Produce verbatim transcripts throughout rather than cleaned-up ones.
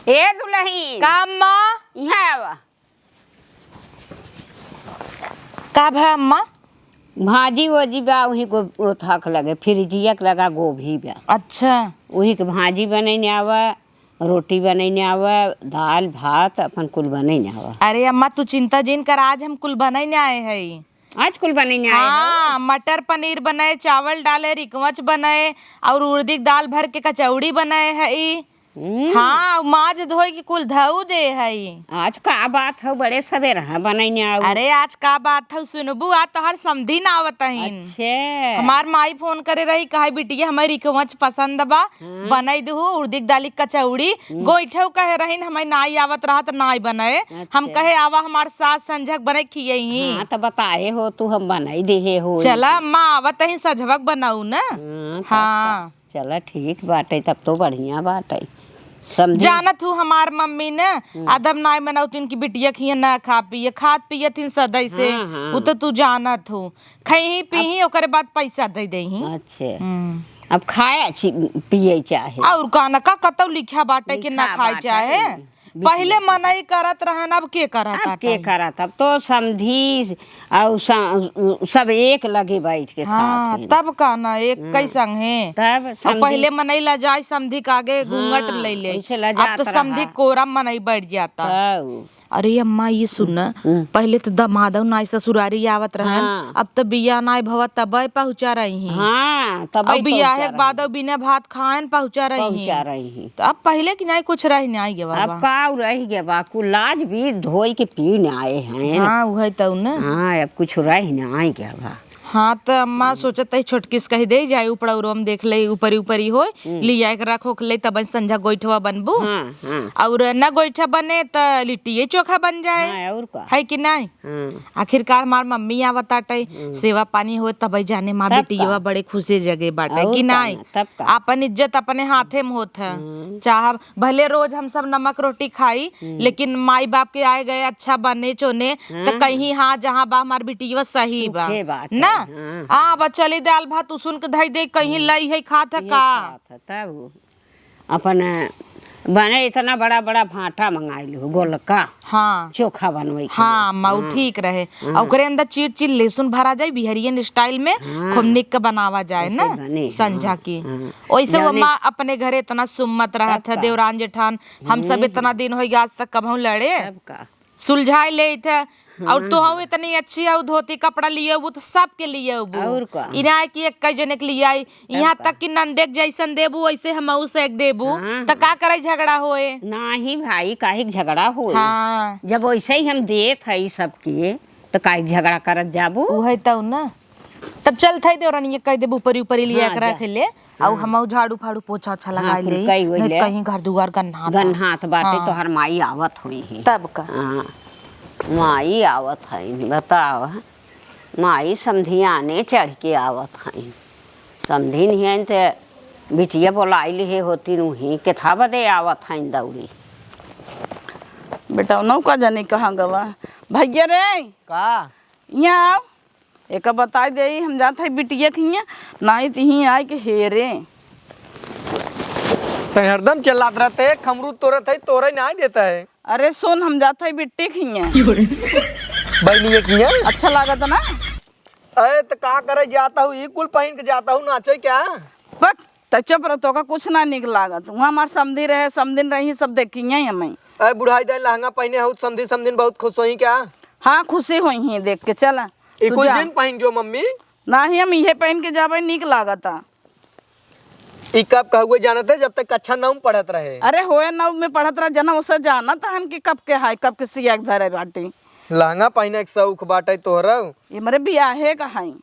ए दुलहिन। का अम्मा? इहाँ आवा। का भा अम्मा? भाजी ओजी बा, उही को ओथक लगे, फ्रिजिया के लगा गोभी बा। अच्छा। उही के भाजी बनैने आवा, रोटी बनैने आवा, दाल भात अपन कुल बनैने आवा। अरे अम्मा, तू चिंता जिन कर, आज हम कुल बनैने आए हई। आज कुल बनैने आए हई? हाँ, मटर पनीर बनै, चावल डाले, रिकवच बनै, और उड़दी के दाल भर के कचौड़ी बनै हई। हम्म। हाँ, अउ माज धोई के कुल धऊ दे हई। आज का बात हौ, बड़े सबेर हाँ बनैने आउ। अरे, आज का बात हौ, सुनबू, आज तोहर समधी ना आवत हईन। अच्छे। हमार माई फोन करे रही, कहे, "बिटिया, हमार रिकवच पसंद बा, हाँ। बनाई दहू, उड़दी के दाली के कचौड़ी।" हम्म। गोइठौ कहे रहीन, हमार नाई आवत रहा त नाई बनाए। हम अच्छा। कहे, "आवा, हमार सास संझक बने खियई ही।" हाँ, त बताए हो तू, हम बनाई देहे हो। चला, अम्मा, आवत ही, सझवक बनाऊ न। हाँ, तब हाँ। का। चला, ठीक बाटे, तब तो बढ़िया बाटे। समझी? जानत हू हमार मम्मी न, हम्म। अदब नाय मनौतिन कि बिटिया खिया ना खा पिए, खात पियत हिन सदै से, हाँ, हाँ। उ तो तू जानत हू। खइही अब पीही, ओकरे बाद पैसा दे देही। अच्छे। हम्म। अब खाए छी, पिए चाहे। और का न का, कतौ लिखा बाटे कि ना लिखा खाए बाटे। चाहे। बिटिया पहिले के। मनई करत रहन, अब के करत अब के आटे? करत? अब तो समधी अउ स-, सब एक लगे बैठ के हाँ, खात हैं। तब का ना, एक हाँ। कई संगे। तब और समधी पहिले मनई लजाए, समधी के आगे घूंघट हाँ, ले ले। वैसे अब लजात तो समधी रहा। कोरा मनई बैठ जाता। तब। अरे अम्मा, ये सुन, हम्म। पहिले तो दमादौ नाई ससुरारी आवत रहन, हाँ। अब तो बियाह नाई भवा तबै पहुँचा रही हैं। हाँ, तबै और बियाहे पहुँचा के बाद रही। और बिना भात खाएन पहुँचा रही पहुँचा हैं। रही हैं। तो अब पहिले की नाई कुछ रह नाई गवा अब बा। का रह गवा बा, कुल लाज भी धोई के पी न आए हैं। हाँ, उहे तौ न। हाँ, अब कुछ रह नाई गवा बा। हाँ, त अम्मा हम्म। सोचत ही छोटकी से कहि दे जाए, उपड़ा उरवा में देख ले, ऊपरी ऊपरी होय, हम्म। लिया के रख ओख ले, तब संझा गोइठवा बनबू। हाँ, हाँ। और न गोइठा बने त लिट्टिए चोखा बन जाए। हाँ, और का? है कि नाई? हाँ। आखिरकार हमार मम्मी आवत आटे, हम्म। सेवा पानी होए तबे जाने माँ तब बेटियवा का? बड़े खुशी जगे बाटे और कि का नाई? ना, तब का? आपन इज्जत अपने हाथे में होत है। हम्म। चाहे भले रोज हम सब नमक रोटी खाई, हम्म। लेकिन माई बाप के आए गए अच्छा बने चोने, त हाँ। कहीं हाँ जहाँ बा हमार बिटियवा सही बा। सुखे बाटे, ना? हाँ। आ, बा चली दाल भात उसुन के धई दे, कहीं हम्म। लई है खात है ये का? खात है, तब। अपन बने इतना बड़ा बड़ा भाटा मंगाई लिहू, गोलका। हाँ। चोखा बनवे के हाँ, लिए। अम्मा, उ हाँ। ठीक रहे। हाँ। आ ओकरे अंदर चीर चीर लहसुन भरा जाए, बिहारियन style में हाँ। खूब निक के बनावा जाए वैसे ना, बने, संझा हाँ, की। हाँ। ओइसे वो जाने अम्मा अपने घरे इतना सुम्मत रहत तब है, का? देवरान जेठान, हम सब हम्म। इतना दिन होइ गया, आज तक कबहूँ लड़े? तब का? सुलझाए लेइत है। और हम्म। तोहू इतनी अच्छी हऊ, धोती कपड़ा लिए हऊ, तो सबके लिए हऊ। और का? ई ना है कि एक कई जने के लिए आई, तब यहाँ का? तक कि नंदे के जैसन देबू, वैसे हमहू से एक देबू, हाँ। त का करे झगड़ा होए? नाही भाई, काहे के झगड़ा होए? हाँ। जब वैसे ही हम देत हई सबके, त काहे के झगड़ा करत जाबू? उहे तौ ना। तब चलत हई देवरानिया कह देबू, ऊपरी ऊपरी लिया हाँ, के जा। रख ले। अउ हाँ। हमहू झाड़ू फाड़ू पोछा ओछा हाँ, लगाई कुल लेई। कई होई नहीं ले। कहीं घर दुआर गन्हात गन्हात बाटे, हाँ। तोहर माई आवत होइहीं। तब का? हाँ, माई आवत हईं, बताव। माई समधियाने चढ़ के आवत हईं। समधी नहीं हईं ते बिटिया बोलाई लिहे होतीं, उहीं केथा बदे आवत हईं दौड़ी। बेटा, नौका जानी कहाँ गवा। भैया रे। का? यहाँ आव। एका बताई देई, हम जात हई बिटिया के हियाँ, नाहीं त इहीं आइके हेरे। तैं हरदम चिल्लात रहत है, खमरू तोरत है, तोरे नाहीं देत है। अरे सुन, हम जात हई बिट्टी के हियाँ। बहिनिया के हियाँ? अच्छा लागत ना? अरे त का करे जात हऊ, ई कुल पहिन के जात हऊ नाचे क्या? पक, त चुप रह, तोका कुछ ना निक लागत। उहाँ हमार समधी रहे, समधिन रही, सब देखिहैं हमें। अरे बुढ़ाई दाई लहंगा पहिने हऊ, समधी समधिन बहुत खुश होइहीं क्या? हाँ, खुशी होइहीं देख के, चला। ई तू कुल जा। जिन पहिन जो मम्मी। नाहीं, हम इहे पहिन के जाबे, निक लागता। ई कब कहुए जानत है, जब तक कक्षा नौ में पढ़त रहे। अरे होए नौ में पढ़त रहे, जना ओसे जानत हन कि कब के हाय, कब के सिया के धरे बाटी। लहंगा पहिने के शौक बाटे तोहरा? ये मरे बियाहे का हाई।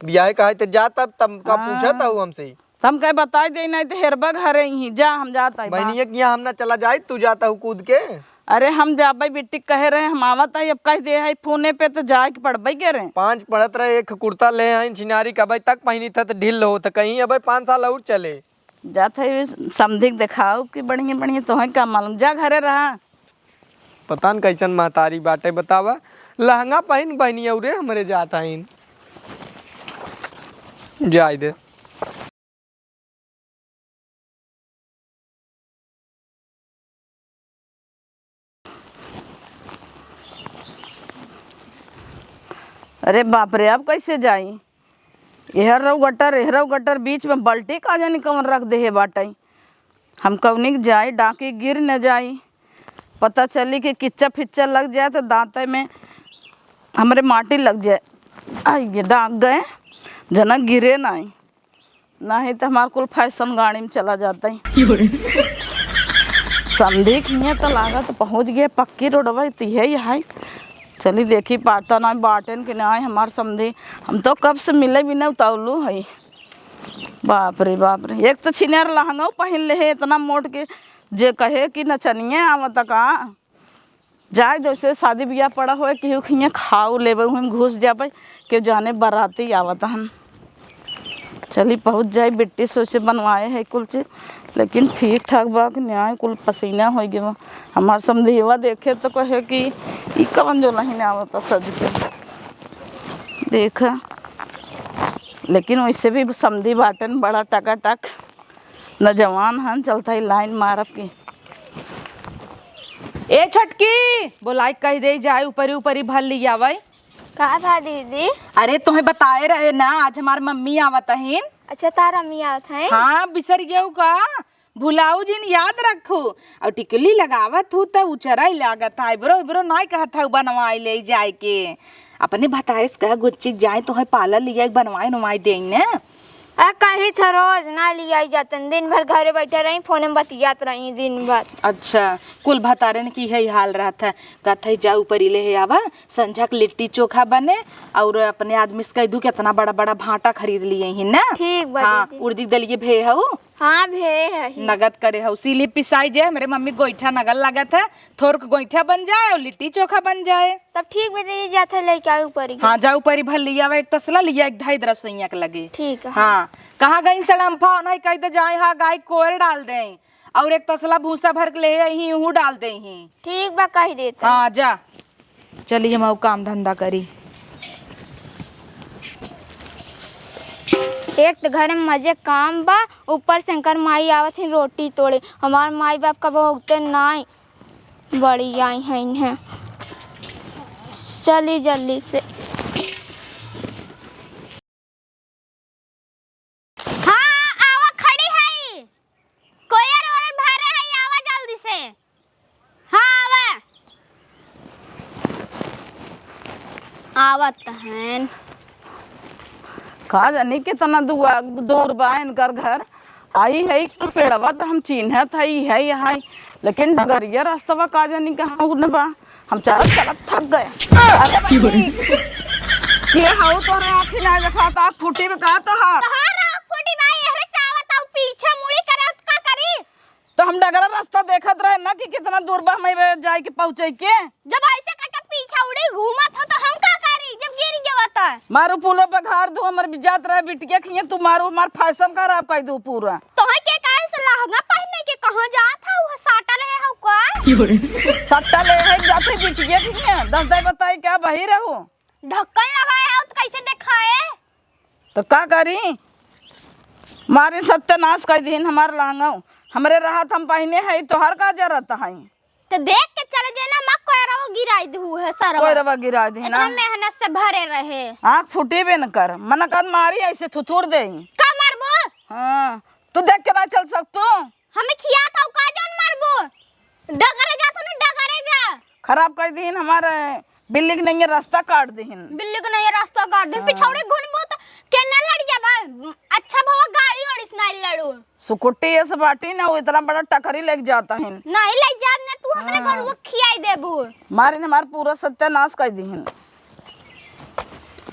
बियाहे का हाई त जा तब, तब का हाँ। पूछत हऊ हमसे? त हम कहे बताई देई, नाहीं त हेरबा घरे ही, जा हम जात हई बा। बहिनिया के यहाँ हम ना चला जाई, तू जात हऊ कूद के। अरे हम जाबे, बिट्टी कहे रहे हम आवत हई, अब कह दे हई फोने पे त जाए के पड़बे के रे। पाँच पढ़त रहे, एक कुर्ता ले हईं छिनारी, कबे तक पहिनी था त ढील हो, त कहीं अबे पाँच साल और चले। जात हई समधिक देखाओ कि बढ़िया बढ़िया, तोहे का मालूम, जा घरे रहा। पता न कैसन महतारी बाटे बतावा, लहंगा पहिन पहिनी औरे हमरे जात हईन। जाए दे। अरे बाप रे, अब कैसे जाई? एहर रउ गटर, एहर रउ गटर, बीच में बल्टी का जानी कवन रख देहे बाटइ। हम कउनी के जाई, डाकी गिर न जाई। पता चली कि किच्चा फिच्चा लग जाए तो दांते में हमरे माटी लग जाए। आई गे, डाक गए, जना गिरे नाई। नाही त हमार कुल फैशन गाड़ी में चला जाता है। समधी के हियां त लागत पहुंच गए पक्की रोडवा, त यही है। चली देखी पाता ना बाटेन कि ना हमार समधी। हम तो कब से मिले भी ना उतावलू है। बाप रे बाप रे, एक तो छिनेर लहंगा पहिन ले है इतना मोट के, जे कहे कि नचनिए आवत का। जाए दे, वैसे शादी बियाह पड़ा होए, केहू खियाँ खाऊ लेबे, उहें घुस जाबे, केहू जाने बाराती आवत हन। चली पहुँच जाई, बिट्टी से वैसे बनवाए है कुल चीज, लेकिन ठीक ठाक बा कि न्याय कुल पसीना होइ गवा। हमार समधियवा देखे तो कहे कि ई कवन जो नहीं आवत सज के। देखा, लेकिन वैसे भी समधी बाटन बड़ा टकाटक, न जवान हन, चलता ही लाइन मारब की। ए छोटकी, बोलाई कह दे जाए, ऊपरी ऊपरी भर लियावै। का भा दीदी? अरे तोहे बताए रहे ना, आज हमार मम्मी आवत अहिन। अच्छा, तार मम्मी आवत हैं? हाँ, बिसर गयू का? भुलाऊ जिन, याद रखू। और टिकली लगावत हूँ त उचराई लागत है, इबरो इबरो नाई कहत है बनवाई ले जाए के। अपने भतारे से कह गुच्ची जाए, तोहे पार्लर लिया बनवाई उनवाई दे ने। आ, कहीं तो रोज ना लियाई जातन, दिन भर घरे बैठे रही, फोन में बतियात रही दिन भर। अच्छा, कुल भतारन की है हाल रहत है। कहत है, "जा ऊपर ही ले आवा, संझा के लिट्टी चोखा बने, और अपने आदमी से कह दू कि इतना बड़ा बड़ा भाटा खरीद लिए ही ना।" ठीक बा हाँ, दीदी। उर्दी के दलिए भे हऊ। हाँ, भे है ही। नगद करे हऊ, सीली पिसाई जे, हमरे मम्मी गोईठा नगद लागत है, थोरक गोईठा बन जाए और लिट्टी चोखा बन जाए। तब ठीक बा दीदी, जात है लेके आवे ऊपर ही। हाँ, जा ऊपर ही भर लिया, एक तसला लिया, एक धाई दरसोइया के लगे। ठीक है। हाँ, कहाँ गई सड़म्फा, नहीं कह दे जाए, हाँ, गाय कोयर डाल दे, और एक तसला भूसा भर के ले आई ही, उहू डाल दे ही। ठीक बा, कह देते। हाँ, जा, चलिए, हम काम धंधा करी। एक तो घर में मजे काम बा, ऊपर से इनकर माई आवत ही रोटी तोड़े। हमार माई बाप कबो उगते नाई, बड़ी आई हैं इन्हें। चली जल्दी से। हाँ, आवा, खड़ी है। कोयर ओरन भरे है, आवा जल्दी से। हाँ, आवा। आवत हैं। का जानी कितना दुआ-, दूर बा इनकर घर। आई है कुल पेड़वा त हम चिन्हत है, ई है, ई है, लेकिन डगरिया रस्तवा का जानी कहाँ उन बा। हम चलत चलत थक गए। अरे बहिनी, के हऊ तोरे आँखी ना देखात, आँख फूटी में का तोहार? तोहार आँख फूटी बा, एहरे से आवत हऊ, पीछे मुड़ी करत का करी? तो हम डगरा रास्ता देखत रहे ना कि कितना दूर बा हमें बे-, जाए के पहुँचे के। जब ऐसे करके पीछा उड़ी घूमत हो तो हम का करी जब गिर गवा त? मारू पुलो पे घर दू, हमर भी जात रहे बिटिया खिए, तू मारू हमार फैशन खराब कर दू पूरा। तोहे के कहे से लहंगा पहने के कहाँ जात है, वो साटा ले है का? सट्टा ले है जाते बिटिया खिए, दस दाई बताई क्या बही रहू? ढक्कन लगाए है तो कैसे दिखाए? तो का करी? मारे सत्यानाश कर दीन हमार लहंगा। हमरे रहत हम पहिने है, तोहर का जरूरत है? तो देख के चले जे ना, मा कोयरवा गिराई दू है सरवा। कोयरवा गिराई दे ना। इतना मेहनत से भरे रहे। आँख फूटे बे न कर, मन कर मारी ऐसे थुथुर दे। का मारबो? हाँ, तू देख के ना चल सकतू। हमें खिया था का जान मारबो? डगरे जा तू ना, डगरे जा। खराब कर दीन हमारे बिल्ली के नैया रास्ता काट दीन। बिल्ली के नैया रास्ता काट दीन। हाँ। पिछौड़ी घुनबो त केने लड़ जाबा? अच्छा भवा गाड़ी ओड़ी से नहीं लड़ू। सुकुट्टी ये सब बाटी ना, वो इतना बड़ा टकरी लेके जाता है। नहीं ले जाब ना तू, हमरे हाँ। गरुआ खियाई देबू। मारिन हमार पूरा सत्यानाश कर दीन।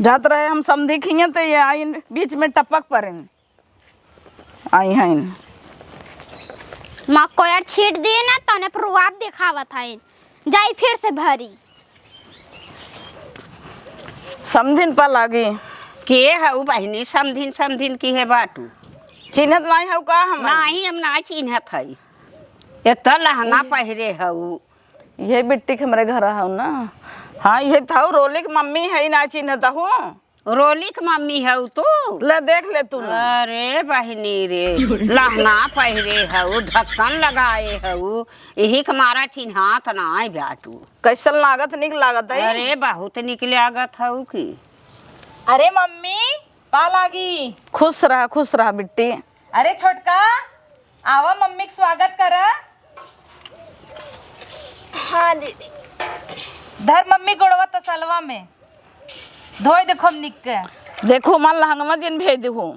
जात रहे हम समधी खिए तो ये आइन बीच में टपक पड़ेन। आई हैं। माँ कोयर छीट दिए ना, तने प्रभाव दिखावत हैं। जाई फिर से भरी। समधिन पा लागी। के हऊ बहिनी? समधिन, समधिन की है बाटू? चिन्हत नाई हऊ का हम? नाही, हम ना चिन्हत हई। एक तो लहंगा पहिरे हऊ। ये बिट्टी के हमरे घर हऊ ना। हाँ, ये था रोली के मम्मी है, ना चिन्हत हऊ। रोली के मम्मी हऊ तू? ले देख ले तू ना। अरे बहिनी रे, लहंगा पहिरे हऊ, ढक्कन लगाए हऊ, यही के मारा चिन्हात नाई बाटू। कैसन लागत? निक लागत है? अरे बहुत निक लागत हऊ की। अरे मम्मी, पा लागी। खुश रहा, खुश रहा बिट्टी। अरे छोटका, आवा, मम्मी के स्वागत करा। हाँ दीदी। धर मम्मी गोड़वा तसलवा में, धोए देखो हम निक के। देखो हमार लहंगवा जिन भेज देहू।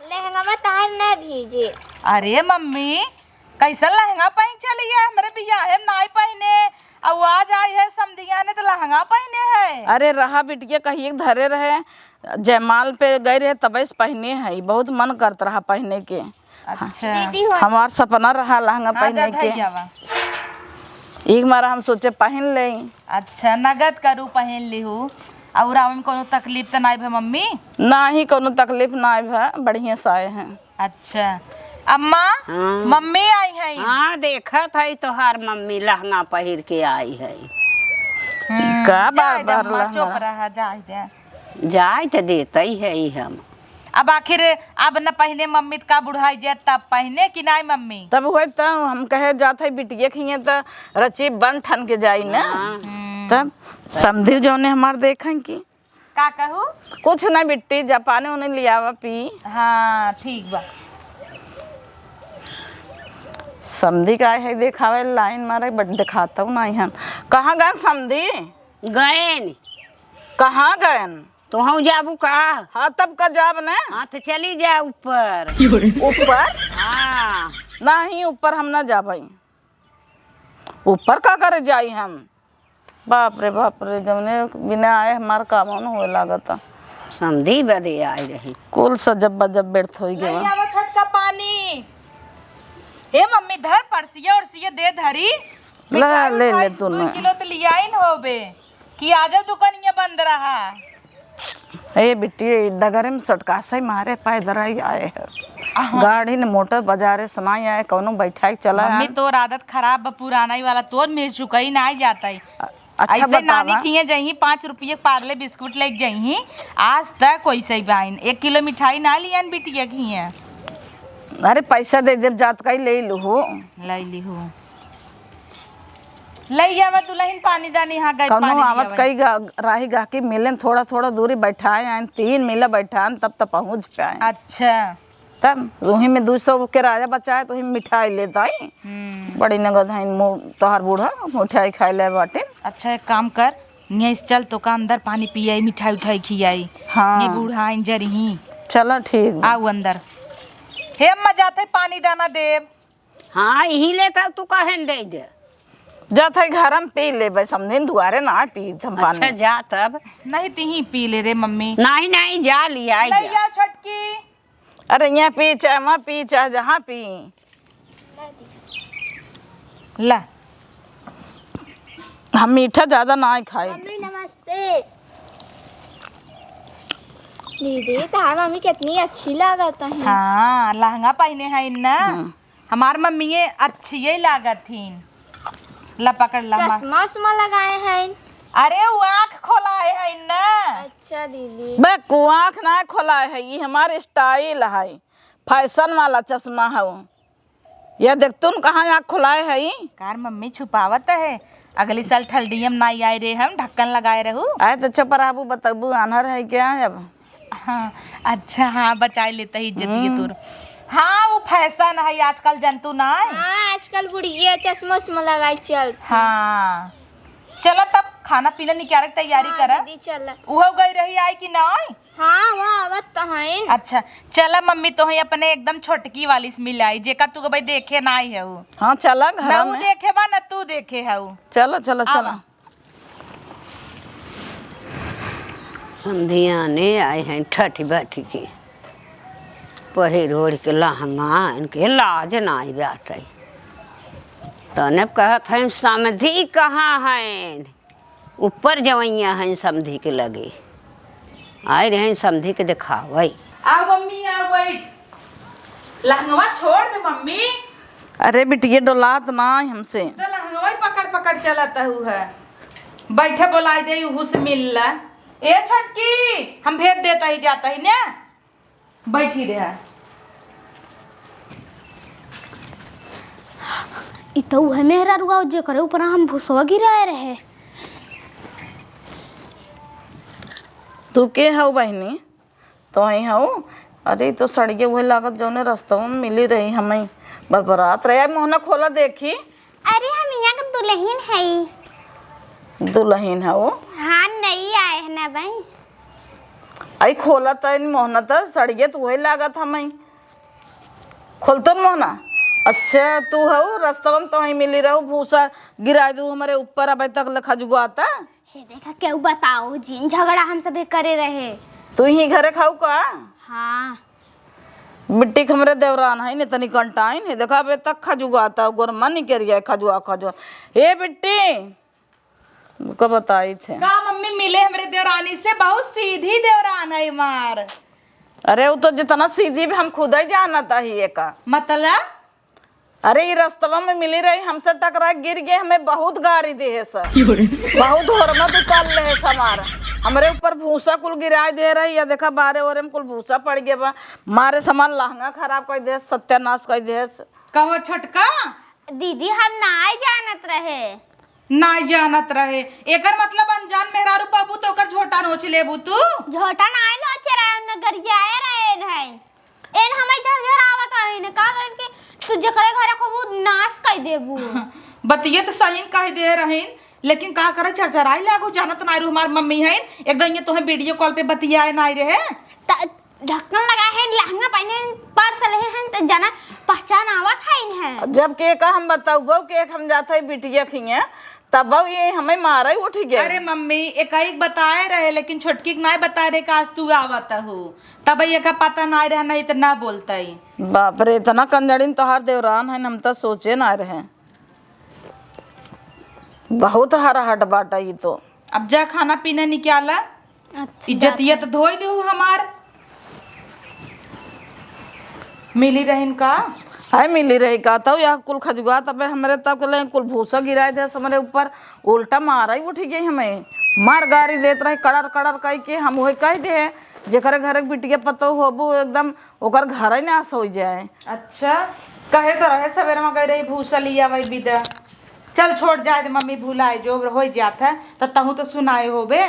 लहंगवा तहार न भीजे। अरे मम्मी, कैसन लहंगा पहन चली है? हमरे बियाहे में नाई पहने, अउ आज आई है समधिया ने तो लहंगा पहने है। अरे रहा बिटिया, कहिए के धरे रहे, जयमाल पे गए रहे तबे से पहने है, बहुत मन करत रहा पहने के। अच्छा। दीदी हो। हमार सपना रहा लहंगा हाँ, पहने जा के। धई जावा। एक मारा हम सोचे पहन ले। अच्छा, नगद करू पहन लिहू। और आवे में कोनो तकलीफ त नाई भे मम्मी? नाही, कोनो तकलीफ नाई भे, बढ़िया से आए हैं। अच्छा अम्मा, हाँ। मम्मी आई है। हाँ, देखत है तोहार मम्मी लहंगा पहिर के आई है। हम्म, का बार जाए दे बार अम्मा, लहंगा? चुप रहा, जाए दे। जाए त देते ही है हम। अब आखिर अब न पहिने मम्मी त का बुढ़ाई जाए तब पहिने कि नाई मम्मी? तब हुए त हम कहे जात है बिटिया खिए त रची बन ठन के जाई न। हाँ। हम्म। तब समधी जौने हमार देखें कि का कहू? कुछ ना बिट्टी, जा पानी उनी लियावा पी। हाँ, ठीक बा। समधी का है देखावे लाइन मारे, but देखाता हूँ ना यहाँ। कहाँ गए समधी? गएन। कहाँ गएन? तोहू जाबू का? हाँ, तब का जाब ने? हाँ, तो चली जा ऊपर। ऊपर? हाँ। नहीं, ऊपर हम ना जाबई। ऊपर का करे जाई हम? बाप रे बाप रे, जौने बिना आए हमार कामो न होए लागता। समधी बदे आए रही। कुल सजब बजब व्यर्थ होई गवा। ले आवा छोटका पानी। हे मम्मी, धर परसिया ओरसिया दे धरी। ले, मिठाई ले, उठाई ले तू दो ना। किलो तो लियाइन होबे कि आजब दुकानिया बंद रहा। ए बिट्टी, डगरे में सटकासे मारे पैदल ही आए है। अहाँ। गाड़ी न मोटर बाजारे से नाई आए, कौनो बैठाई चला मम्मी, आन। तोर आदत खराब बा, पुरानाई वाला, तोर में चुकई नाई जाता है। अ-, अच्छा ऐसे बतावा। नानी किए जइहीं, पाँच रुपये पार्ले बिस्कुट लेके जइहीं, आज तक वैसे ही बाइन, एक किलो मिठाई ना लियन बिटिया किए। अरे पैसा दे देब, जात का ही ले लूहू। ले लीहू। लइया बा दुलहिन पानी दानी, हाँ, गए कौनो पानी आवत दियावे। कई गा-, राही गाहकी मिलेन, थोड़ा थोड़ा दूरी बैठाए आएन, तीन मिला बैठाएन, तब तो पहुँच पाएन। अच्छा। तब वही में दो सौ किराया बचाए, तो वही मिठाई लेत आई। हम्म। बड़ी नगद है मो-, तोहार बूढ़ा मिठाई खाए ले बाटे। अच्छा, एक काम कर, निया इस चल, तोका अंदर पानी पियाई, मिठाई उठाई खियाई। हाँ। ये बूढ़ा आइन जरिही। चला, ठीक बा। आऊ अंदर। हे अम्मा, जाते पानी दाना देब। हाँ, यही लेता तू कहेन दे दे। जात है घर में पी लेबे, समधिन दुआरे ना पी हम पानी। अच्छा, जा तब। नहीं, तिही पी ले रे मम्मी। नहीं, नहीं, जा लिया, ले जा। आओ छोटकी। अरे, यहाँ पी, चाहे वहाँ पी, चाहे जहाँ पी। ला। हम मीठा ज्यादा ना खाए। मम्मी, नमस्ते। दीदी, तहार मम्मी कितनी अच्छी लागत है। हाँ, लहंगा पहने है ना। हम्म। हमार मम्मी ये अच्छी ही लागत थीन। ला पकड़ ला हमार। चश्मा उश्मा लगाए हैं। अरे वो आँख खोलाए है ना। अच्छा दीदी। बे को आँख ना खोलाए है, ये हमार style है, fashion वाला चश्मा है वो। या देख तू न कहाँ आँख खोलाए है। कार मम्मी छुपावत है, अगली साल ठलडियम ना आए रे हम ढक्कन लगाए रहू। आए तो चुप रहबू, बतबू आन्हर है क्या अब? हाँ, अच्छा, हाँ, बचाए लेता ही इज्जत ये हम्म। तोर। हाँ, वो fashion है आजकल, जनतू ना है? हाँ, आजकल बुढ़िया चश्मा उश्मा लगाए चल। हाँ, चला तब खाना पीना निकाले के तैयारी हाँ, करा। दीदी, चला। उहो गई रही आई कि ना आई? हाँ, वहाँ आवत तो हैं। अच्छा, चला मम्मी, तोहे अपने एकदम छोटकी वाली से मिलाई, जेका तू भाई देखे ना आई है वो। हाँ, चला ना घर वो में। देखे बा, ना तू देखे है वो। चला, चला, आवा। चला। समधियाने आए हैं ठठी बैठी के, पहिर ओढ़ के लहंगा, इनके लाज नाई बाटे। तने कहत हैं, "समधी कहाँ हैं?" ऊपर जवैया हैं समधी के लगे, आए रहे हैं समधी के देखावे। आओ मम्मी, आओ बैठ। लहंगवा छोड़ दे मम्मी। अरे बिटिया, डोलात ना है हमसे। तो लहंगवा ही पकड़ पकड़ चलत हु है। बैठे बोलाई दे, उहू से मिल ला। ए छोटकी, हम भेज देता ही, जाता ही ने। बैठी रहा। ई तो उहे मेहरारू जेकरे ऊपर हम भुसवा गिराए रहे। तू के हऊ बहिनी? तोही हऊ? अरे, ई तो सड़िया उहे लागत, जौने रस्तवा में मिली रही, हमही बरबरात रहे। आई मोहना, खोला देखी। अरे, हम यहाँ के दुलहिन हई। दुलहिन हऊ? हाँ, नई आए है ना भाई। आई खोला त इन मोहना, त सड़िया त उहे लागत हमही। खोलतन मोहना। अच्छा, तू हऊ, रस्तवा में तोही मिली रहू, भूसा गिराइ दू हमरे ऊपर, अबे तक ले खजुआता। हे देखा, केहू बताओ जिन, झगड़ा हम सभे करे रहे। तू ही घरे खाऊ का? हाँ। बिट्टी के हमरे देवरान है, इतनी कंटाइन है। देखा, अबे तक खजुआता, गोर मन ही करिया, खजुआ, खजुआ। हे बिट्टी, का बताई थे? का मम्मी, मिले हमरे देवरानी से, बहुत सीधी देवरान है हमार। अरे, वो तो जितना सीधी भी हम खुद ही जानत ही एका। मतलब? अरे, ई रस्तवा में मिली रही, हमसे टकरा गिर गए, हमें बहुत गारी देहे स। बहुत होरमत उतार लेहे स हमार। हमरे ऊपर भूसा कुल गिराए दे रही, या देखा बारे ओरे में कुल भूसा पड़ गया बा। मारे स हमार लहंगा खराब कर देहे, सत्यानाश कर देहे। कहो छोटका। दीदी, हम नाय जानत रहे। नाय जानत रहे, एकर मतलब अनजान मेहरारू पाबू तो ओकर झोटा नोच लेबू तू? झोटा नाय नोचे रहे, उन्हें गरियाए रहे हैं। एन हमें झरझरावत रहिन, का करेन कि तू जेकरे घरे खोबू, नाश कइ देबू। बतिये त सहीन कह दे रहिन, लेकिन का करे, झरझराई लागू, जानत नाय रू हमार मम्मी हईन, एकदम ये तोहे वीडियो कॉल पे बतियाए नाय रहे। त ढक्कन लगाए हैं, लहंगा पहने हैं, पर्स ले हैं, त जाना पहचान आवत है इन्हें। जब के का हम बताऊ, के हम जात है बिटिया खिए, तब ये हमें मारा ही उठ गया। अरे मम्मी, एक एक बताए रहे, लेकिन छोटकी के नाय बताए रहे कि आज तू आवत हो, तब ये का पता नाय रहे, नहीं तो ना बोलता ही। बाप रे, इतना कंजड़िन तोहार देवरान है, हम तो सोचे ना रहे। बहुत हराहट बाटा ई तो। अब जा खाना पीना निकाला। अच्छा, इज्जतिया तो धोई देहू हमार। मिली रहिन का? हाय, मिली रही का? तब यह कुल खजुआ तबे हमरे तब के ले कुल भूसा गिराए दे हमरे ऊपर, उल्टा मारा ही उठ गई हमें। मार गारी देत रही कड़र कड़र कह के, हम वही कह दे, जेकरे घरे के बिटिया पतोह होबू एकदम ओकर घर ही नाश हो जाए। अच्छा, कहे तो रहे सवेरे में गई रही भूसा लिया वही बिदा। चल छोड़ जाए दे मम्मी, भुलाए जो हो जात है, त तहू तो सुनाए होबे।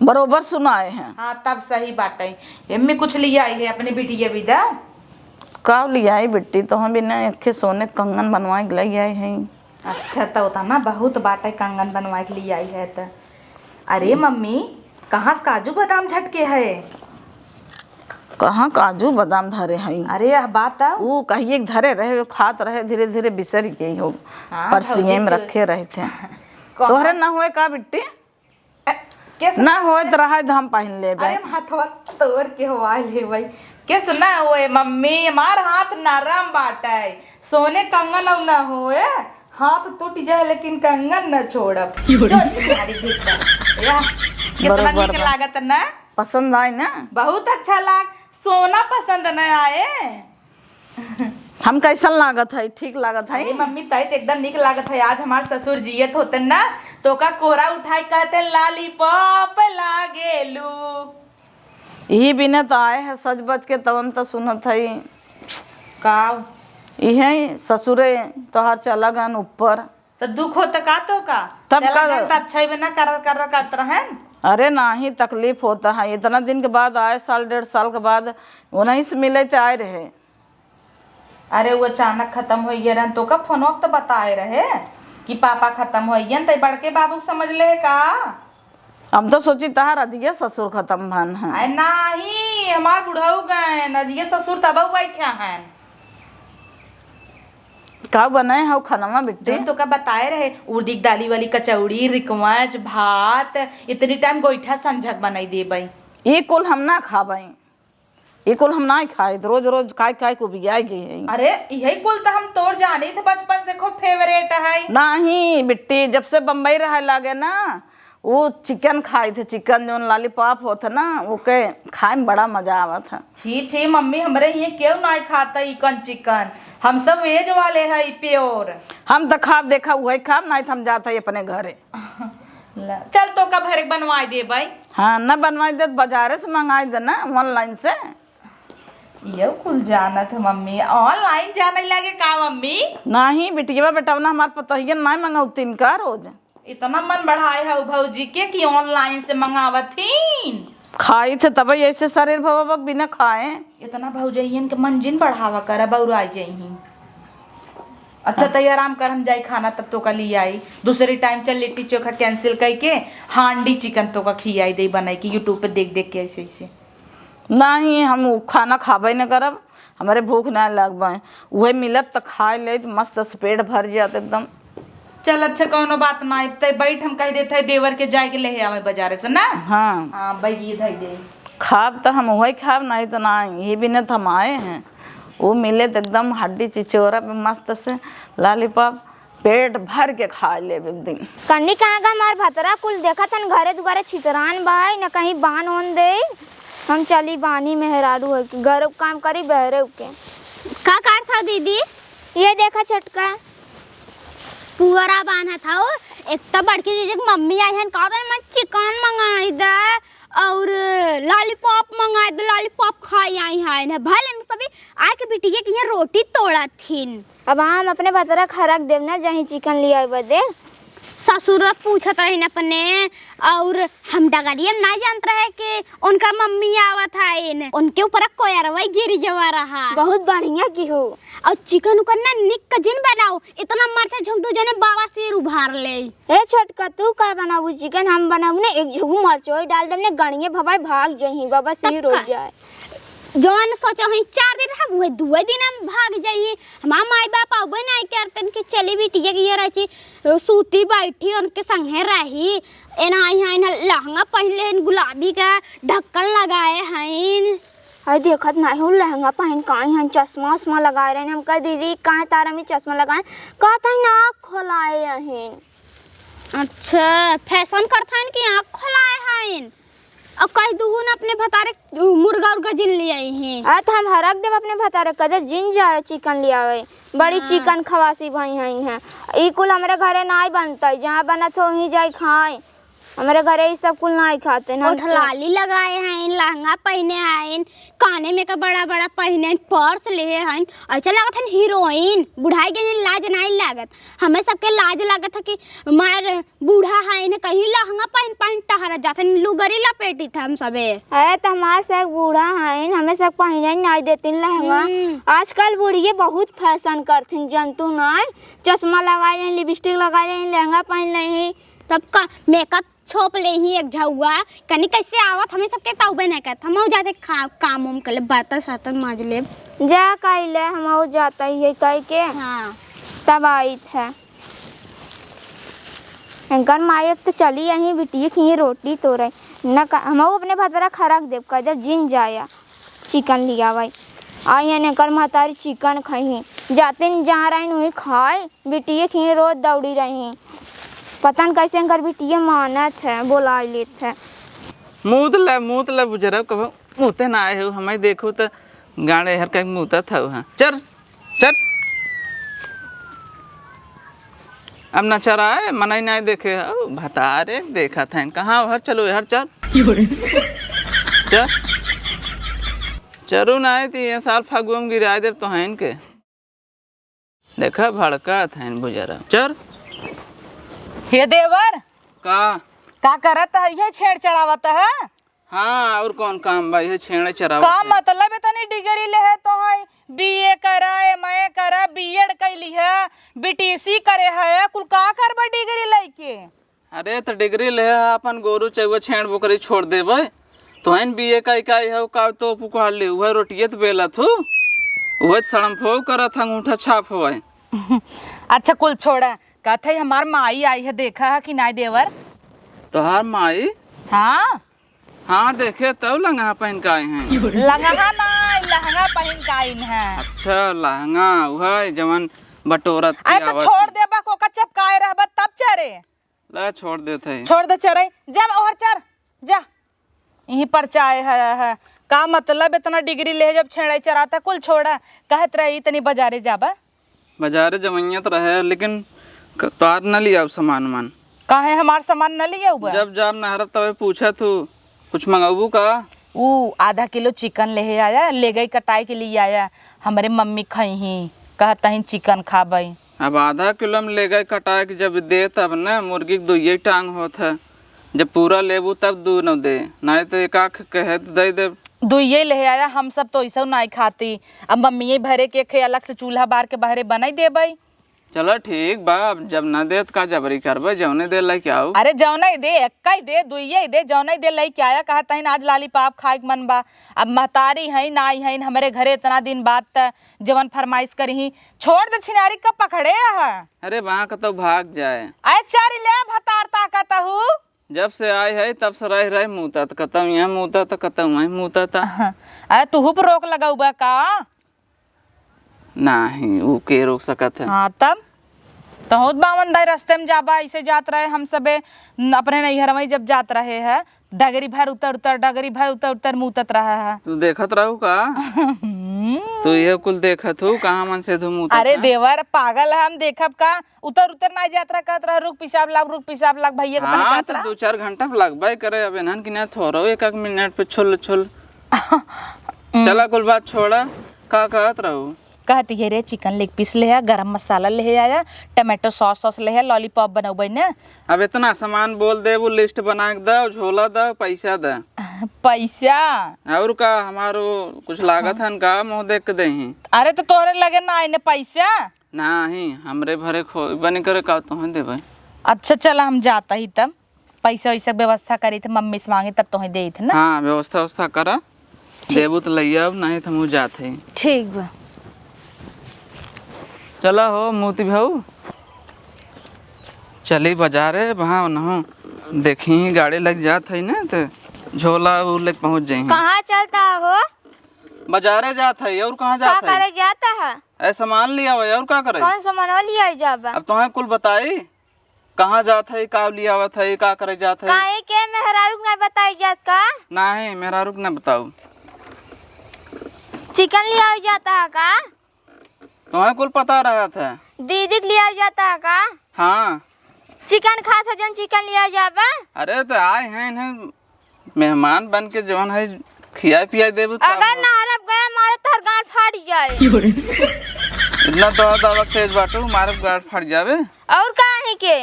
बरोबर सुनाए हैं। हाँ, तब सही बाटे। एम्मे कुछ लिया आई है अपने बिटिया बिदा? का लिया आई बिट्टी, तो हम बिना एक सोने कंगन बनवा के ले आई है। अच्छा, तो उतना बहुत बाटे कंगन बनवा के ले आई है त। अरे मम्मी, कहाँ से काजू बादाम झटके है? कहाँ काजू बादाम धरे हई? अरे, यह बात है। ऊ कहिए के धरे रहे, वो खात रहे, धीरे धीरे बिसर गई हो। हाँ, परसिए भौजी में तो रखे रहे थे। कहाँ? तोहरे ना होए का बिट्टी? अ, कैसे? ना होए तो रहे, तो हम पहन लेबे। अरे, हम हथवा तोड़ के हवा लेबै। कैसे ना होए मम्मी, हमार हाथ नरम बाटे, सोने कंगन अउ ना होए, हाथ टूट जाए लेकिन कंगन न छोड़ब। जो तुम्हारी भीतर। या, कितना बरोबर नीक बा। लागत ना? पसंद आए ना? बहुत अच्छा लाग। सोना पसंद न आए? हम कैसन लागत है? ठीक लागत है? अरे मम्मी, तई तो एकदम नीक लागत है। आज हमार ससुर जियत होतन ना, तो का कोरा उठाई कहते, "लॉलीपॉप लागेलू।" यही बिना तो आए है सज बज के, तवन तो सुनत है। का? इहे ससुरे तोहार चला गन ऊपर। त दुख होत का तो का? तब चला का? गन त अच्छा ही बिना करर करर करत रहन। अरे नाही, तकलीफ होता है। इतना दिन के बाद आए, साल डेढ़ साल के बाद उन्हीं से मिले ते आए रहे। अरे वो अचानक खत्म हो गए रहन, तो का फोन वक्त बताए रहे कि पापा खत्म हो गए, त बड़के बाबू के समझ ले का? हम तो सोची तहार अजिया ससुर खत्म भन है। अरे नाही, हमार बुढ़ऊ गए, अजिया ससुर तब बैठा हैं। का बनाए हो खाना में बिट्टी? जौन तो का बताए रहे, उड़दी के दाली वाली कचौड़ी, रिकवच, भात, इतनी टाइम गोईठा संझक बनाई देबई। ई कुल हम ना खाबई, ई कुल हम ना खाए, रोज रोज खाए खाए के उबियाए गई है। अरे यही कुल तो हम तोर जानी थे, बचपन से खूब फेवरेट है। नाही बिट्टी, जब से बम्बई रहे लागे ना, वो चिकन खाए थे, चिकन जौन लॉलीपॉप होत है ना, ओके खाए में बड़ा मजा आवत है। छी छी मम्मी, हमरे हिये केहू नाई खाता इकन चिकन, हम सब वेज वाले है प्योर। हम तो खाब, देखा उहे खाब, नाई तो हम जात है अपने घरे। ला, चल तो का भरे बनवाई देबई। हाँ, ना बनवाई दे तो बाजारे से मंगाई दे ना, ऑनलाइन से। ये कुल जानत है मम्मी, ऑनलाइन जाने लगे का मम्मी? नाही बिटिया बेटवना हमार पतोहियन नाई मंगौतीन का रोज। इतना मन बढ़ाए है उ भौजी के कि ऑनलाइन से मंगावत हीन। खाई थे तबे ऐसे शरीर भवा बक बिना खाए। इतना भौजइयन के मन जिन बढ़ावा करा, बौराई जइहीं। अच्छा, तै आराम कर, हम जाई खाना तब तोका ली आई। दूसरी टाइम चल लिट्टी चोखा cancel कइके हांडी chicken तोका खियाई दे बनाई के YouTube पे देख देख के ऐसे ऐसे। नहीं, हम उ खाना खाबे न करब, हमरे भूख ना लगबे। उहे मिलत त खाए लेत, मस्त से पेट भर जात एकदम। चल अच्छा, कौनो बात ना, तै बैठ, हम कह देत है देवर के जाए के लेहे आवे बाजारे से ना। हाँ। हाँ, बैग ये धई दे। खाब त हम उहे खाब, नहीं त ना, ये भी न त हम आए हैं। वो मिले त एकदम हड्डी चिचोरा पे मस्त से lollipop पेट भर के खा लेब एक दिन। कन्नी कहाँ का हमार भतरा कुल देखत हन, घरे दुआरे छितरान बा, न कहीं बान ओन दे। हम चली बानी मेहरारू है कि घरे काम करी बहरे के। का करत हौ दीदी? ये देखा छोटका। पुअरा बान्हत हौ। एक तो बड़की दीदी के मम्मी आई हन, कहत हन, "मैं chicken मंगाई दे और lollipop मंगाई दे, lollipop खाई आई हैं।" भले इन सभी आके बिटिया के यहाँ रोटी तोड़त हिन। अब हम अपने भतरा खरक देब ना, जहीं chicken लियावे बदे। ससुर पूछत रहिन अपने, और हम डगरिया में ना जानत रहे कि उनकर मम्मी आवत हइन। उनके ऊपर कोयरवा गिर गवा रहा। बहुत बढ़िया किहू। और chicken उकन ना निक का जिन बनाओ, इतना मरचा झोंक दो जने बाबा सिर उभार ले। ए छोटका, तू का बनाबू chicken? हम बनाबू ने एक झुगू मरचोई डाल देब ने, गणिये भवाई भाग जही, बाबा सिर तब उड़ का? जाए। जौन सोचो हई चार दिन रहब, उहे दुए दिन हम भाग जाई। हमार माई बाप अउबे नाई करतन कि चली बिटिया के ये रची, सूती बैठी, उनके संगे रही। एना आई हैं, एना लहंगा पहिन ले हन, गुलाबी का ढक्कन लगाए हन। अरे देखत नाई हो, लहंगा पहिन के आई हन, चश्मा उश्मा लगाए रहन। हम कह, "दीदी, काहे तारा में चश्मा लगाए?" कहत हन, "आँख खोलाए हन।" अच्छा, fashion करत हन कि आँख खोलाए हन? और कह दुहु न अपने भतारे मुर्गा उर्गा जिन ले आई हैं। अरे तो हम हरक देब अपने भतारे, कह देब जिन जाए chicken ले आवे। बड़ी हाँ। Chicken खवासी भई हई हैं। ई कुल हमरे घरे नाई बनतई, जहाँ बनत हो वहीं जाई खाए। हमरे घरे ई सब कुल नाई खाते न, हम सब ओठलाली लगाए हैं, लहंगा पहिने हैं, काने में का बड़ा बड़ा पहिने हैं, purse लेहे हैं, ऐसा लागत है हीरोइन। बुढ़ाई गई हैं, लाज नाई लागत। हमें सबके लाज लागत है कि मार बूढ़ा है, इन्हें कहीं लहंगा पहिन पहिन टहरा जात है, लुगरी लपेटी था हम सबे। अरे तो हमार सब बूढ़ा है, हमें सब पहिने नाई देतिन लहंगा। हम्म। आजकल बुढ़िए बहुत fashion करथिन, जनतू नाई, चश्मा लगाए हैं, lipstick लगाए हैं, लहंगा पहिन नहीं। तब का makeup छोप ले ही एक झउआ, कनी कैसे आवत, हमें सबके तउबे नहीं करत। हमहू जाते खा-, काम उम कर ले, बर्तन सर्तन माज ले। जा कइले, हमहू जाता ही है कह के। हाँ। तब आइत है। इनकर माई अब तो चली आई, बिटिया खिए रोटी तोरे। न का, हमहू अपने भतरा खरक देब, कह देब जिन जाया। Chicken लियावै। आ एने कर महतारी chicken खइहीं। जातिन जहाँ रहिन उहीं खाए, बिटिये खिए रोज दौड़ी रही। पता न कैसे एनकर बिटिये मानत है, बोलाइ लेत है। मूत ले, मूत ले बुजरब, कबो मूते ना आए हो, हमें देखो त गाड़े हर कहीं मूतत हौ, हाँ। चल, चल। अब ना चराए, मनई नाई देखे, औ भतारे देखत हैं, कहाँ हर चलो, हर चल। चल। चरू नाई ती ये साल फगुआ में गिराए देब तो हैं के। देखा, भड़कत हैं बुजरा। चल। हे देवर। का? का करत है? ये छेड़ चरावत है? हाँ, और कौन काम बा? ये छेड़े चरावत का है। मतलब इतनी degree ले है तो है, B A करा, M A करा, B Ed कैली है, B T C करे है, कुल का करबा degree लेके? अरे, तो degree ले है, अपन गोरू चउआ छेड़ बोकरी छोड़ देबे, तो है न B A का इकाई है, का तो पुकार ले, वह रोटिये तो बेला थू, वह सड़म फो करत है, अंगूठा छाप होए। अच्छा, कुल छोड़ा, कहत है हमार माई आई है, देखा है कि नाई देवर? तोहार माई? हाँ। हाँ, देखे तउ लंगहा पहिन के आए हैं। लंगहा नाई, लहंगा पहिन के आइन है। अच्छा, लहंगा, उहै जवन बटोरत अरे तो आवत छोड़ है। देबा, कोका चपकाए रहबा तब चरे। ला, छोड़ देत है। छोड़ दे चरे, जा ओहर चर, जा। यहीं पर चाहे है, है। का मतलब इतना degree ले जब छेड़े चराता, कुल छोड़ा। कहत रही तनी बाजारे जाबा। बाजारे जवइया तो रहे, लेकिन क-, तार न लियाउ सामान उमान। काहे हमार सामान न लियाउ बा? जब जाब नहरब तबे पूछत हूँ, कुछ मंगउबू का? ऊ आधा किलो chicken लेहे आया, ले गई कटाई के लिए आया, हमरे मम्मी खइहीं, कहत तहीं chicken खाबई। अब आधा किलो में ले गई कटाई के जब दे तब न, मुर्गी के दुइये टांग होत है। जब पूरा लेबू तब दू नौ दे, नाहीं तो एक आख कहे तो दे दे। दुइये ले आया, हम सब तो ऐसा नाहीं खाती। अब मम्मी भरे के खे अलग से चूल्हा बार के बहरे बनाई देबई। चलो ठीक बा, अब जब न दे त का जबरी करबे, जौने दे लेके आऊ। अरे जौने दे, एक्का ही दे, दुइये ही दे, जौने दे लेके आया। कहा तहिन आज लॉलीपॉप खाए के मन बा। अब महतारी हईन, आई हईन हमरे घरे इतना दिन बाद, त जवन फरमाइश करी ही, छोड़ दे छिनारी का पकड़े ह। अरे वहाँ कतौ भाग जाए। अरे चारी ले भतार ताकत हू। जब से आए है तब से रह रह मूतत, कतौ यहाँ मूतत, कतौ वहीं मूतत। अरे तुहू पर रोक लगौबा का? नाहीं, ऊ के रोक सकत है? हाँ, तब तहुत बावन दाई रस्ते में जाबा, ऐसे जात रहे हम सबे, न, अपने नैहर में जब जात रहे है, डगरी भर उतर उतर, डगरी भर उतर उतर मूतत रहा है। तू देखत रहू का? हम्म। तू ये कुल देखत हू, कहाँ मन से धू मूतत अरे है? देवर, पागल है, हम देखब का? उतर उतर ना जात रहा, कहत रहा, "रुक, पेशाब लाग, रुक, पेशाब लाग," भैया के हाँ, पहले कहत तो रहा। दो चार घंटा पे लगबे करे, अब इन्हन की ना थोड़ो एक एक मिनट पे छुल छुल। हम्म। चला, कुल बात छोड़ा, का कहत रहू? कहती है रे, चिकन लेग पीस ले आ, गरम मसाला ले आया, टमाटो सॉस, सॉस ले आ, लॉलीपॉप बनौबै ने। अब इतना सामान बोल दे, वो लिस्ट बना के दे, झोला दे, पैसा दे। पैसा? और का, हमारो कुछ लागत हन का, मुँह देख के देही? अरे तो तोहरे लगे ना आइने पैसा? नाहीं, हमरे भरे खो बने करे का, तोहे देबै। अच्छा चला, हम जाता ही तब। पैसा वैसा के व्यवस्था करी थे, मम्मी से मांगी तब तोहे देई थे ना। हाँ, व्यवस्था व्यवस्था करा, ठीक। देबू त लइया, अब नाहीं त हमहू जात हई। ठीक बा। चला हो मोती भाऊ, चली बाजारे, वहाँ उनहू देखी गाड़ी लग जात हई ना, त झोला उ लेके पहुँच जाई। कहाँ चलता हो? बाजारे जात हई, और कहाँ का जात हई? करे जाता है? ए, सामान लियावे, और का करे? कौन सामान लिया जाबा? अब तोहे कुल बताई। कहाँ जात है, का लियावत है, का करे जात है? काहे के मेहरारू के नाहीं बताई जात का? नाहीं, मेहरारू के ना बताऊ। चिकन लियावे जाता है का? तुम्हें कुल पता रहत है। दीदी के लियावे जाता है का? हाँ। चिकन खात है जन चिकन लियावे जाबा? अरे तो आए हैं इन्हें मेहमान बन के जवन है खियाए पियाए देबू त का अगर होई? नहरब गया मारे तोहर गांड फाट जाए। इतना तो दावा तेज बाटू, मारब गांड फाट जावे। और का है के?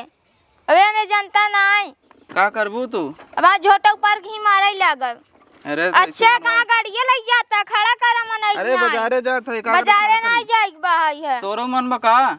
अबे हमें जनता नाई। का करबू तू? अब आज झोटा ऊपर घी मारे लागब। अरे तो अच्छा, ऐसे ना कहाँ मार। गाड़िए लग जाता, खड़ा करा मनई अरे नाई। बाजारे जात है, का बाजारे करे नाई खड़ी? जाइक बा है। तोरो मन बा का?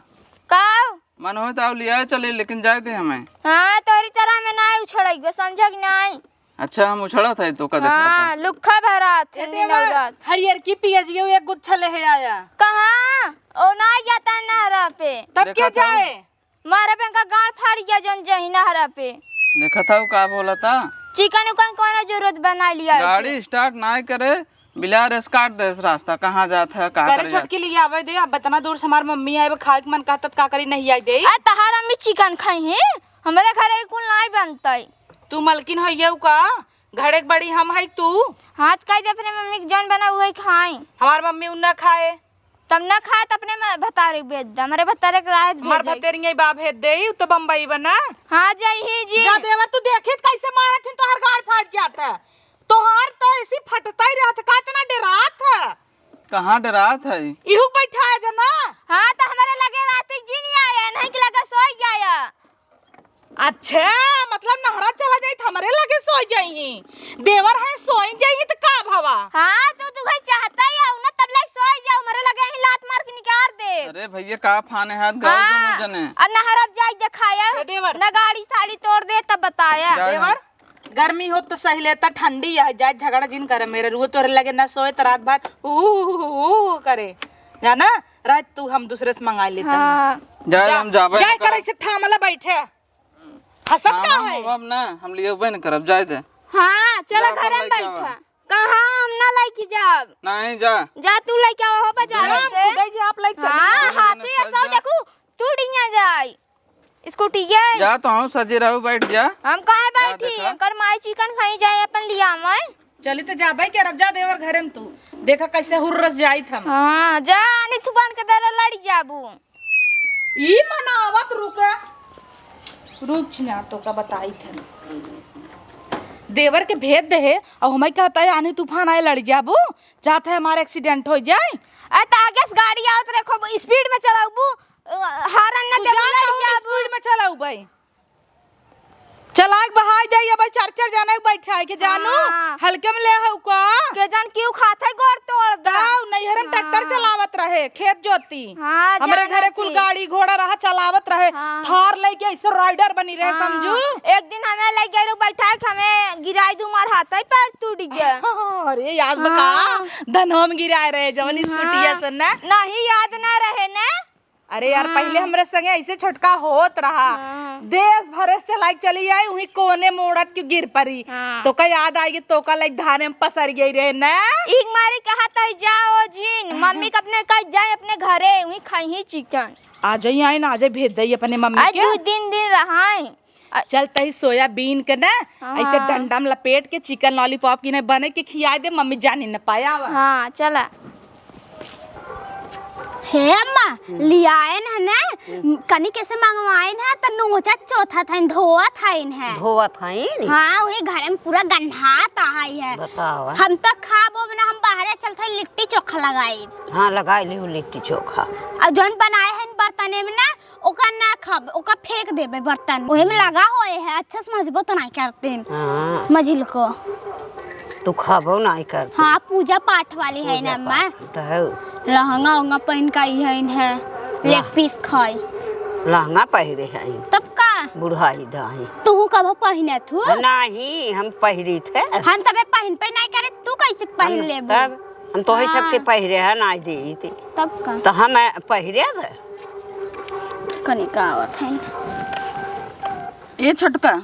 का? मन होई त आउ लियाए चली, लेकिन जाए दे हमें। हाँ, तोरी तरह में नाई उछड़ाई गो, समझा कि नाई? अच्छा, हम उछड़त है तो का देखत हाँ, है? लुक्खा भरत ए है, देवर, नौरत। हरियर की पियजियो एक गुच्छा ले है आया। कहाँ? ओ नाई जाता है नहरा पे। तब देखत के है? जाए? मारे पे इनका गांड फाड़ गया जन जही नहरा पे। देखत है का बोलता? चिकन उकन कोनो जरूरत बना लिया है गाड़ी के। स्टार्ट नाई करे, बिलार स्काट देस रास्ता, कहाँ जात है, का करे करे जात छोटकी है? लियावे दे, अब इतना दूर से हमार मम्मी आए, खाए के मन कहता त का करी, नहीं आई दे। आ, तहार अम्मी चिकन खाई है, हमरे घरे कुल नाई बनतई। तू मलकिन हइयउ का? घरे के बड़ी हम हई तू? हाँ, त कह दे अपने मम्मी के जौन बना उहे खाई। हमार मम्मी उ ना खाए। तब ना खाए त अपने म-, भतारे के भेज दे, हमरे भतारे के राहत हमार भेज दे। भतेरिया बा भेज दे, उ तो बम्बई बना। हाँ, जइही जी। जा देवर, तू देखित कैसे मारत हिन, तोहर गाड़ फाट जात है। तोहार तो ऐसी फटता ही रहत, का इतना डेरात है? कहाँ डेरात है? इहू बैठा है जना। हाँ, तो हमारे लगे रात के जी नहीं आया, नहीं के लगे सोई जाया। अच्छा, मतलब नहरा चला जाई त हमरे लगे सोई जाई ही। देवर है सोई जाई ही त का भवा? हाँ, तू, तू कहीं चाहता ही है ना, तब लगे सोई जाओ, हमरे लगे ही लात मार के निकाल दे। अरे भैया, का फाने हाथ गाओ हाँ, दोनों जने। और नहरा जाई दिखाया, ए देवर। न गाड़ी साड़ी तोड़ दे, तब बताया। जा देवर, हम गर्मी हो तो सही लेता, ठंडी है, जाए झगड़ा जिन करे। मेरे रुए तोरे लगे ना सोए तो रात भर ऊ, ऊ, ऊ, ऊ करे, जाना। रात तू हम दूसरे से मंगा लेता। हाँ। जाए, जा, हम जाबे जाए न करे करब। से थामला बैठे। हंसत का है? हम अब ना, हम लियबे न करब, जाए दे। हाँ, चला जा, अपन घरे में लइके बैठा। आवा। कहाँ हम ना लइके जाब? नहीं, जा। जा तू लइके आवा हो बाजार जा। से। खुदै जी आप लइके चली। हाँ, जा, हाथी जा, ऐसा जा। देखू, तू डिंगा जाई। स्कूटी ये। जा तो हम सजे रहू, बैठ जा। हम काहे जा बैठी? देखा। एकर माई चिकन खाई जाए अपन लिया मैं। चली तो जा भाई के, अब जा देवर घरे में तू। देखा कैसे हुर्रस जाइत हम। हाँ, जा, नहीं तू बन के दर लड़ जाबू। ई मनावत रुके। रुक छिनार तो का बताइत है। देवर के भेद दे है, और हमें कहता है आनी तूफान आए लड़ जाबू, चाहता है हमारा एक्सीडेंट हो जाए। अरे तो आगे से गाड़ी आवत रखो, स्पीड में चलाबू, अ, हारन ना तू देबू, जा लड़ ना, जाबू। स्पीड में चलाऊ भाई। चलाइक बहाई दे, अब चार चार जने के बैठाइके जानू, हाँ। हल्के में ले हउ का? के जान क्यों खात है, गोड़ तोड़ दे। ताऊ नैहर में ट्रैक्टर हाँ। चलावत रहे, खेत जोती। हाँ, हमरे जानत घरे कुल ही। गाड़ी घोड़ा रहा, चलावत रहे। हाँ। थार लइके ऐसे राइडर बनी रहे, हाँ। समझू? एक दिन हमें लइ गए बैठाइक, हमें गिराई दू, मार हाथ है पैर टूट गया। अरे याद बा का? हाँ। धनवा में गिराए रहे जवन हाँ। स्कूटिया से ना। नहीं, याद ना रहे ना। अरे यार, हाँ। पहिले हमरे संगे ऐसे छोटका होत रहा। हाँ। देश भरे से चलाइक चली आई, उहीं कोने मोड़त के गिर परी। हाँ। तोका याद आइगे, तोका लइक धाने में पसर गई रहे ना। एक मारी कहत है, "जाओ जिन, हाँ। मम्मी के अपने कह जाए अपने घरे, उहीं खाई ही चिकन।" आ जाई, आई ना, आ जाई, भेज दई अपने मम्मी आज के। दू तीन दिन रहाई। अ- चल तही सोयाबीन के ना, हाँ। ऐसे डंडा में लपेट के चिकन लॉलीपॉप की ना बने के खियाए दे, मम्मी जानी न पाया। हाँ, चला। हे अम्मा, लियाएन है ना, कनी कैसे मंगवाएन है, त नोचत चोथत हइन, धोवत हइन है। धोवत हइन? हाँ, वही घर में पूरा गन्हात आई है। बतावा। हम तो खाबो ना, हम बाहरे चलत हई लिट्टी चोखा लगाई। हाँ, लगाई ली लिट्टी चोखा। और जौन बनाए हइन बर्तने में ना, ओका ना खाब, ओका फेंक देबे बर्तन। ओहे में लगा होए है, अच्छा से मजबूत नाई करतीन। हाँ। मझिल को। तू खाबो नाई करती। हाँ, पूजा पाठ वाली है ना पूजा अम्मा। पाठ तो है। लहंगा उहंगा पहन के आई है इन्हें, लाह। लेग पीस खाई। लहंगा पहिरे है। तब का? बुढ़ाई दाई। तू कब पहिने थू? नहीं, हम पहिरी थे। हम सबे पहन पे नाई करे, तू कैसे पहन हम लेबू? तब हम तोहे हाँ। सबके पहिरे है, नाई दी थी। तब का? तो हम पहिरेब। कनिका आवत है। ए छोटका,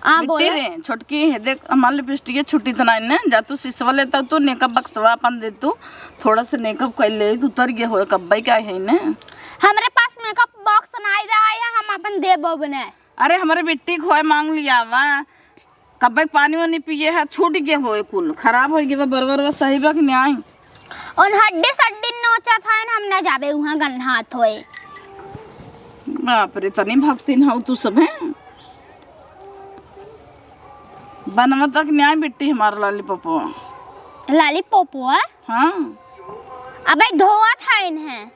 आ, बिट्टी बोले। रे, छोटकी, हे देख, हमार लिपस्टिक छुट्टी त नाई ने, जा तू सिसवा लेता, तू मेकअप बक्सवा अपन दे, तू थोड़ा से मेकअप कर ले, तू उतर गए होए, कब्बई का है ने। हमरे पास मेकअप बॉक्स नाई बे, है, हम अपन देबो बने। अरे, हमरे बिट्टी खोए मांग लिया वा, कब्बे के पानी वानी पिए है, छूट गए होए कुल, खराब हो गए बा, बरबर बा, सही बा कि न्याय? उन हड्डी सड्डी नोचत है, हम न जाबे, उहाँ गन्हात होए। बाप रे, तनी भक्तिन हऊ तू सब, हैं? बनवा तक न्याय बिट्टी हमार लॉलीपॉपवा। लॉलीपॉपवा? हाँ। अबे धोवत है इन्हें।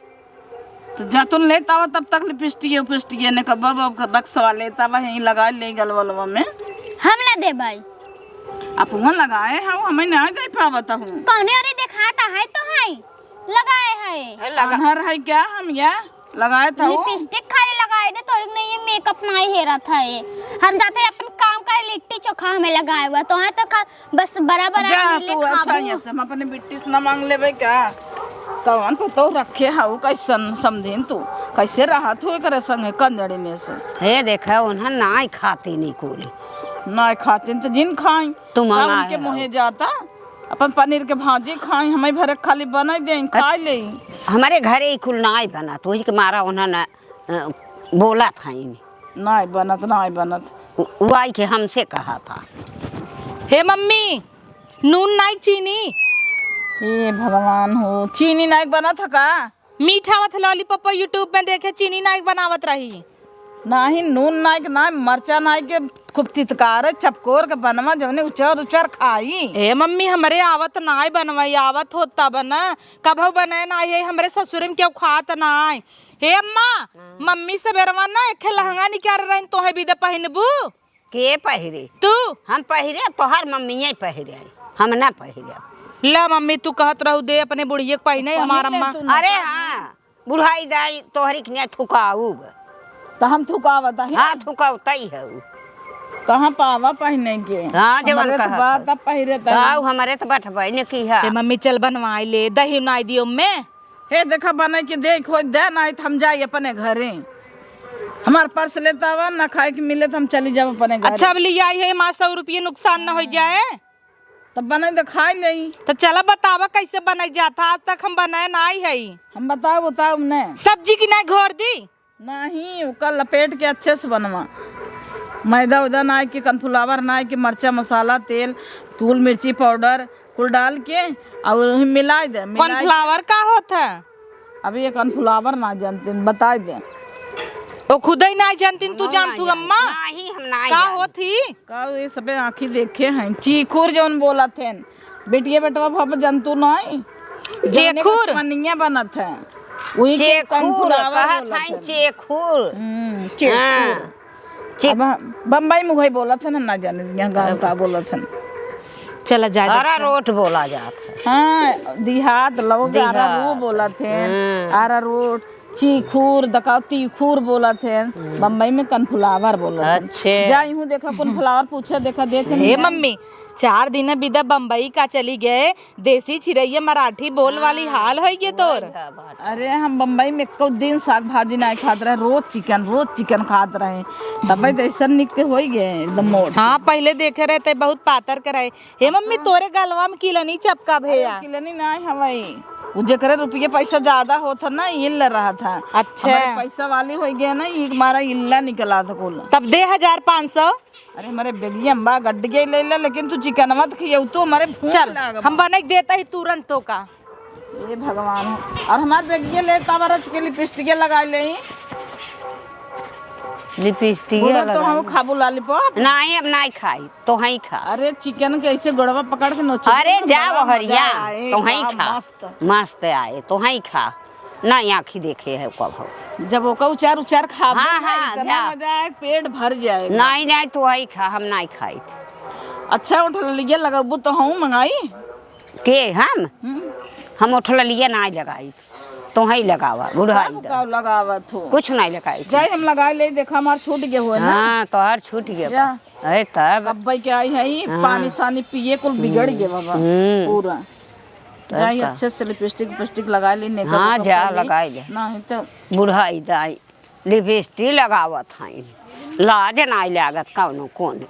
तो जा तुन लेत आवा, तब तक लिपस्टिक उपिस्टिक ने कब बब के बक्सवा लेत आवा, यहीं लगा ले गलवलवा में। हम ना दे भाई। आप वहाँ लगाए हैं, हमें ना दे पावत हूँ। कौने अरे देखाता है तो है, लगाए है। ए, लगा। आन्हर है क्या हम या लगाए था वो? लिपस्टिक खाली लगाए दे, तोरी नहीं ये मेकअप नहीं हेरत है। हम जाते हैं अपन काम करे, लिट्टी चोखा हमें लगाए हुआ, तो है तो खा, बस बड़ा बड़ा जा हम ले तू, अच्छा, खाबू। यहाँ से हम अपने बिट्टी से ना मांग लेबे का? कौन पतो रखे हऊ, कैसन समझीन तू, कैसे रहत हऊ एकरे संगे कंजड़ी में से? हे देखा, उन्हें नाई खाती नहीं कोली। नाई खाती तो जिन खाई। तू का मंगाए उनके हऊ। मुँहे जाता? अपन पनीर के भाजी खाई, हमें भरे खाली बनाई दे, अच्छा। खाई ले। हमारे घरे ही कुल नाई बनत, वही के मारा उन्हें न, अ, बोला था इन्हें। नाई बनत, नाई बनत। उ-, उ आई के हमसे कहा था। हे मम्मी, नून नाई चीनी? हे भगवान हो, चीनी नाई बनत है का? मीठा आवत लॉलीपॉप YouTube में देखे, चीनी नाई बनावत रही। नाही, नून नाई के, ना मरचा नाई के, खूब तितकार है, चपकोर के बनवा, जौने उचर उचर खाई। ए मम्मी, हमरे आवत नाई बनवाई, आवत होत तब न, कभऊ बनाए नाई है, हमरे ससुरे में केहू खात नाई। हे अम्मा, हाँ। मम्मी सबेरवा ना एक लहंगा निकाल रही, तोहे भी दे पहिनबू। के पहिरे? तू। हम पहिरे, तोहर मम्मिये पहिरे, हम ना पहिरे। ला मम्मी, तू कहत रहू दे अपने बुढ़िया के पहिने, हमार अम्मा। अरे हाँ, बुढ़ाई दाई तोहरी के नहीं थुकाऊ। तो हम थुकावत ही। हाँ, थुकावतई है उ। कहाँ पावा पहिने के? हाँ, जवन हमरे तो कहत बात है। अब पहिरे तई। हाँ, हमरे तो बटवाई ने की है। ए मम्मी, चल बनवाई ले, दही नाई दियो में। हे देखा, बने के दे, खोज दे, नाई तो हम जाई अपने घरे। हमार पर्स लेता आवा, ना खाए के मिले तो हम चली जाब अपने घरे। अच्छा, अब ले आई है माँ, सौ रुपये नुकसान न हो जाए। तब बने तो खाई लेई। तो चला बतावा कैसे बनाई जाता, आज तक हम बनाए नाई है। हम बताओ, बताओ ने। सब्जी की नाई घोर दी? नहीं, ओकर लपेट के अच्छे से बनवा। मैदा उदा नाई के, कॉर्नफ्लावर नाई के, मरचा मसाला, तेल, तूल, मिर्ची पाउडर, कुल डाल के और वही मिलाए दे, मिलाए cornflower का होत है? अभी ये cornflower ना जानते, बताए दे। ओ खुदे ही ना जानतीन, तू हम जानतू ना अम्मा? जान-, नहीं, हम ना का जान-, होत ही? का ये सबे आँखी देखे हैं, चीखुर जौन बोलत हैं, बेटिया बेटवा भब जंतु नहीं, जौने जेखुर? के पनिया बनत है, वही के चेखुर, cornflower कहत बोलत हैं हैं। चेखुर। हम्म, चेखुर। हाँ। चेक- अब हम, बम्बई में वही बोलत हन, हम ना जाने यहाँ गाँव का बोलत हन। चला जाए, अच्छा। अरारोट बोला जात है। हाँ, देहात लोग देहात। अरारोट बोलत हैं। हाँ। अरारोट, चीखुर, दकाव तीखुर बोलत हैं। हम्म। बम्बई में कनफुलावर बोलत हैं। अच्छे। जा इहूँ देखा, कनफुलावर पूछे, देखा, देख हे मम्मी, चार दिन बिदा बम्बई का चली गए, देसी चिरैया मराठी बोल वाली हाँ, हाल होइ गे तोर। वही है बात। अरे, हम बम्बई में एको दिन साग भाजी नाहीं खात रहे, रोज चिकन, रोज चिकन खात रहे, तबे तो ऐसन निक के होइ गे, एकदम मोट। हाँ, पहिले देखे रहे ते बहुत पातर के रहे। हे मम्मी, तोरे गलवा में किलनी चपका भैया। अरे, किलनी नाहीं हवई, उ जेकरे रुपये पैसा ज्यादा होत है ना, इल्ल रहत है। अच्छा। हमारे पैसा वाली होइ गे ना, ई हमारा इल्ला निकला था कुल। तब दे हजार पाँच सौ। अरे, हमरे बेगिया में बा, गड्डिया ले ले, लेकिन तू चिकनवा त खियऊ, तू हमरे भूख चल, लाग बा। हम बनाई के देता ही तुरंत तो का। ए भगवान, और हमार बेगिया ले तब रच के लिपस्टिक लगा ले। लिपस्टिक बोला तो लगा हम ले। खाबू लॉलीपॉप। नहीं, हम नहीं खाई, तो हई खा। अरे, चिकन के ऐसे गोड़वा पकड़ के नोच। अरे, जा बड़ा बहरिया, मजा आए, तो हई का खा। मस्त। मस्त आए, तो हई खा। ना आँखी देखे है कब हो। जब ओका उचार उचार खाबो हाँ, ना, हाँ, इतना जा। मजा आए, पेट भर जाएगा। नहीं, नहीं, तू हई खा, हम नहीं खाई। अच्छा, उठलिया लगबू तो हम मंगाई। के हम? हम्म। हम उठलिया नहीं लगाई, तो हई लगावा, बुढ़ाई तब दा। का लगावत हो? कुछ नहीं लगाई। जाए हम लगाई ले, देखा हमार छूट गए हुए ना। हाँ, तोहर छूट गए बा। या। अरे तब। कब्बई के आई है, हाँ। पानी सानी पिए, कुल बिगड़ गए बाबा, हम्म। पूरा। तब जाई का? अच्छे से लिपस्टिक, लिपस्टिक लगाई ले, makeup हाँ, वेकअप जा, कर ले। लगाई ले। नहीं तो बुढ़ाई दाई लिपस्टिक लगावत हई, लाज नाई लागत कौनो कोने।